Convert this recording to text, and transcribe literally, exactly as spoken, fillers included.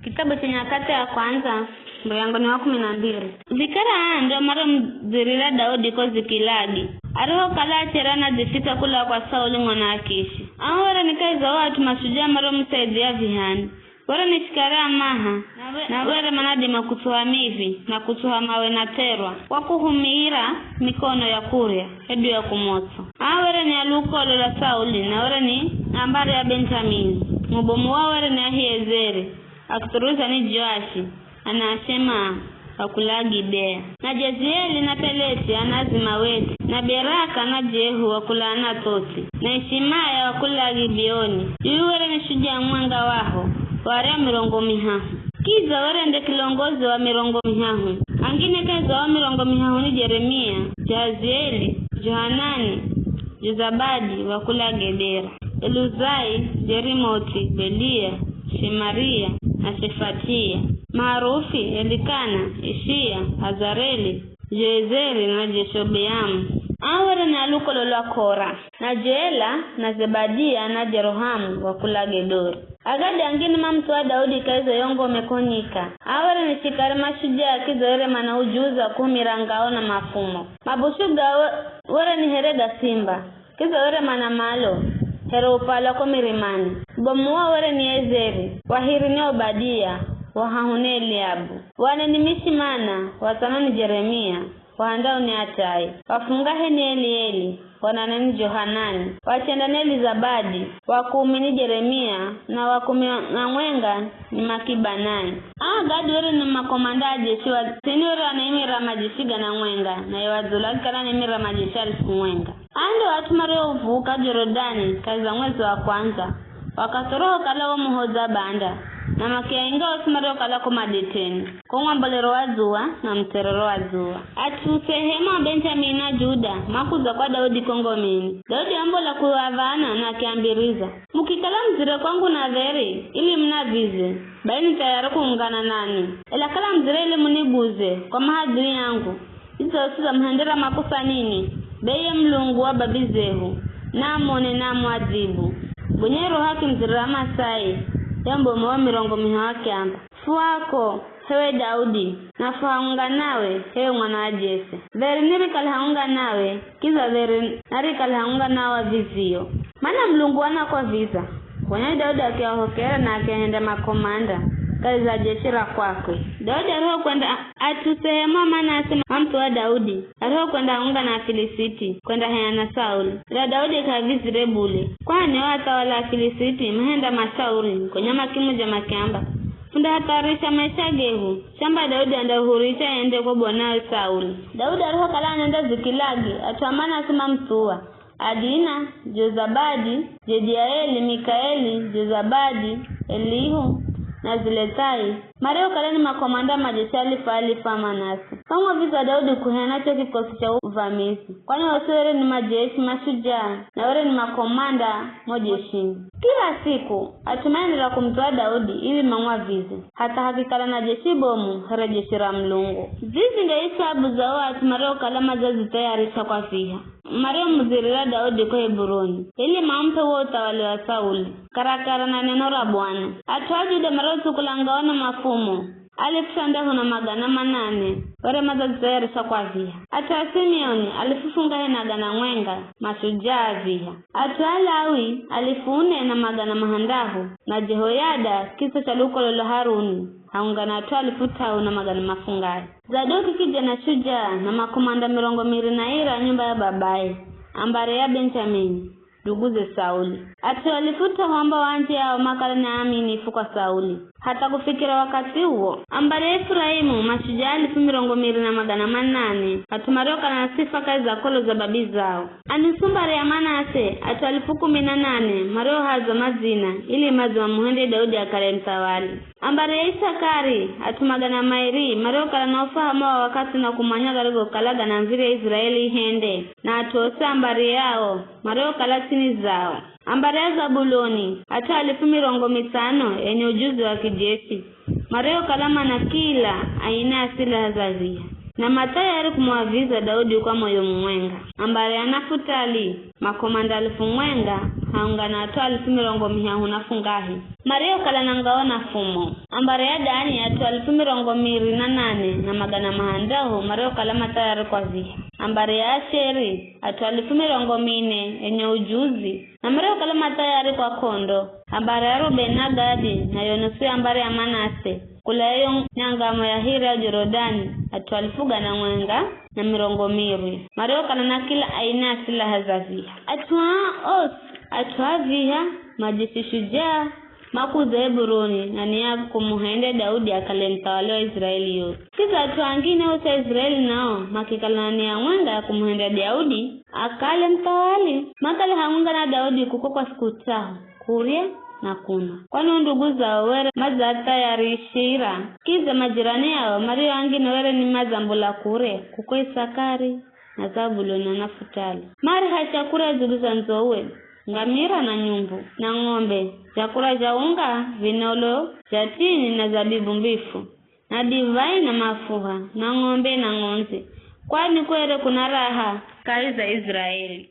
Kitabu cha Nyakati ya Kwanza, muryango ni wa kumi na mbili. Vikara aa ndo maromudzirira Daudi ko Zikilagi, arihokala achere anadzifitsa kula kwa Sauli mwana wa Kishi. Ao were ni kahi za o at'u mashujaa maromusaidia vihani. Were ni shikari a maha, na we-, na were manadima kutsuha mivi, na kutsuha mawe na tserwa, kwa kuhumira mikono ya kurya, hedu ya kumots'o. Aa were ni alukolo la Sauli, na were ni ambari ya Benjamini. Mubomu wao were ni Ahiezeri, akithuruza ni Joashi, ana a Shemaa, wa kula Gibea, na Jezieli na Peleti, ana a Zimawethi, na Beraka na Jehu wa kula Anathothi, na Ishimaya wa kula Gibeoni. Yuyu were ni shujaa mwenga waho, wa arya mirongo mihahu. Kidza were nde kilongozi wa mirongo mihahu. Angine kahi za o mirongo mihahu ni Jeremia, Jaazieli, Johanani, Jozabadi wa kula Gedera, Eluzai, Jerimothi, Belia, Shemaria, na Shefatia, Maarufi, Elikana, Ishia, Azareli, Joezeri na Jeshobeamu. Aa were ni alukolo lwa Kora, na Jela, na Zebadia, na Jerohamu wa kula Gedori. Agadi angine mamuthuwa Daudi kahi za yo ngome ko nyika. Aa were ni shikari mashujaa kidza were mana ujuzi wa kuhumira ngao na mafumo. Mabushu gao were ni here ga simba, kidza were mana malo, here upala ko mirimani. Mubomu wao were ni Ezeri, wa hiri ni Obadia, wa hahu ni Eliabu, wa nne ni Mishimana, wa tsano ni Jeremia, wa handahu ni Atai, wa fungahe ni Elieli, wa nane ni Johanani, wa chenda ni Elizabadi, wa kumi ni Jeremia, na wa kumi na mwenga ni Makibanai. Aa Agadi were ni makomanda a jeshi wa tsini were anaimira majeshi gana mwenga, naye wa dzulu akikala anaimira majeshi alifu mwenga. Aa ndo at'u mariovuka Jorodani kahi za mwezi wa kwandza, wakathi urihokala wamuhodza banda, na makiainga osi mariokala ko madeteni, ko mwambolero wa dzuwa na mutserero wa dzuwa. At'u Sehemu, a Benjamini na Juda makudza kwa Daudi ko ngomeni. Daudi wambola kuwav̱ana na akiambiriza, "Mukikala mudzire kwangu na dheri ili munavize, bai ni thayari kuungana nanwi. Ela kala mudzire ili muniguze kwa mahadhui angu, idzo sizamuhendera makosa ninwi, be iye Mulungu wa babizehu naamone na amuadhibu." Gonya Roho akimudzirira Amasai, ye mubomu wa mirongo mihahu akiamba, "Fwako, h'ewe Daudi, na fwa haunga nawe, h'ewe mwana wa Jese. Dheri nirikale haunga nawe, kidza dheri narikale haunga na o avizio. Mana Mulungu anakwaviza." Gonya Daudi akiahokera na akiahenda makomanda kahi za jeshi ra kwakwe. Daudi arihokwenda, at'u Sehemu a Manase mamuthuwa Daudi, arihokwenda haunga na Afilisiti, kwendahenya na Sauli. Ela Daudi k'aavizire bule, kwani o athawali a Afilisiti mahenda mashauri, gonya makimuja makiamba, "Fundahatharisha maisha gehu, chamba Daudi andahuricha ende ko bwanawe Sauli." Daudi arihokala anenda Zikilagi, at'u a Manase mamuthuwa, Adina, Jozabadi, Jediaeli, Mikaeli, Jozabadi, Elihu, na Zilethai, mariokala ni makomanda a majeshi alifu alifu a Manase. Kwamwaviza Daudi kuhena cho kikosi cha uvamizi, kwani osi were ni majeshi mashujaa na were ni makomanda mo jeshini. Kila siku, at'u maenderera kumuthuwa Daudi ili mamwavize, hatha hakikala na jeshi bomu here jeshi ra Mulungu. Zizi nde isabu za o at'u mariokala madzadzithayarisha kwa viha, mariomudzirira Daudi ko Heburoni, ili mamup'e wo uthawali wa Sauli, karakara na neno ra Bwana. At'u a Juda mariotsukula ngao na mafumo, alifu shandahu na magana manane, were madzadzithayarisha kwa viha. At'u a Simeoni, alifu fungahe na gana mwenga, mashujaa viha. At'u a Lawi, alifu nne na magana mahandahu, na Jehoyada, kisa cha lukolo lwa Haruni, haunga na at'u alifu t'ahu na magana mafungahe. Zadoki kijana shujaa na makomanda mirongo miri na ira a nyumba ya babaye, ambari ya Benjamini, nduguze Sauli. At'u alifu t'ahu ambao anji ao makala ni aaminifu kwa Sauli, hatha kufikira wakathi uwo. Ambari ya Efuraimu, mashujaa alifu mirongo miri na magana manane, at'u mariokala na sifa kahi za kolo za babi zao. Anusu mbari ya Manase, at'u alifu kumi na nane, mariohadzwa madzina, ili madze mamuhende Daudi akale muthawali. Ambari ya Isakari, at'u magana mairi, mariokala na ufahamu wa wakathi na kumanya garigokala ganamvirya Iziraeli ihende, na at'u osi ambari yao, mariokala ts'ini zao. Ambari ya Zabuloni, at'u alifu mirongo mitsano enye ujuzi wa kijeshi, mariokala mana kila aina ya silaha za viha, na mathayari kumwaviza Daudi kwa moyo mumwenga. Ambari ya Nafutali, makomanda alifu mwenga, haungana at'u alifu mirongo mihahu na fungahe, mariokala na ngao na fumo. Ambari ya Dani at'u alifu mirongo miri na nane na magana mahandahu mariokala mathayari kwa viha. Ambari ya Asheri at'u alifu mirongo mine enye ujuzi, na mariokala mathayari kwa kondo. Ambari ya Rubeni na Gadi, na yo nusu ya ambari ya Manase, kula yo nyangamo ya hiri ya Jorodani, at'u alifu gana mwenga na mirongo miri, mariokala na kila aina ya silaha za viha. At'u aa osi, at'u a viha, majesi shujaa, makuza Heburoni, na ni ya kumuhende Daudi akale muthawali wa Israeli yosi. Kidza at'u angine osi a Israeli nao makikala na nia mwenga ya kumuhenda Daudi akale muthawali. Makale hamwenga na Daudi kuko kwa siku t'ahu, kurya na kunwa. Kwani o ndugu zao were madzathayarishira. Kidza majirani ao mario angine were ni madzambula kure, kuko Isakari, na Zabuloni na Nafutali. Mariha chakura dzulu za ndzowe, ngamira na nyumbu, na ng'ombe, chakura cha unga, vinolo, zhatini na zabibu mbifu, na divai na mafuha, na ng'ombe na ng'ondzi, kwani kwere kuna raha kahi za Israeli.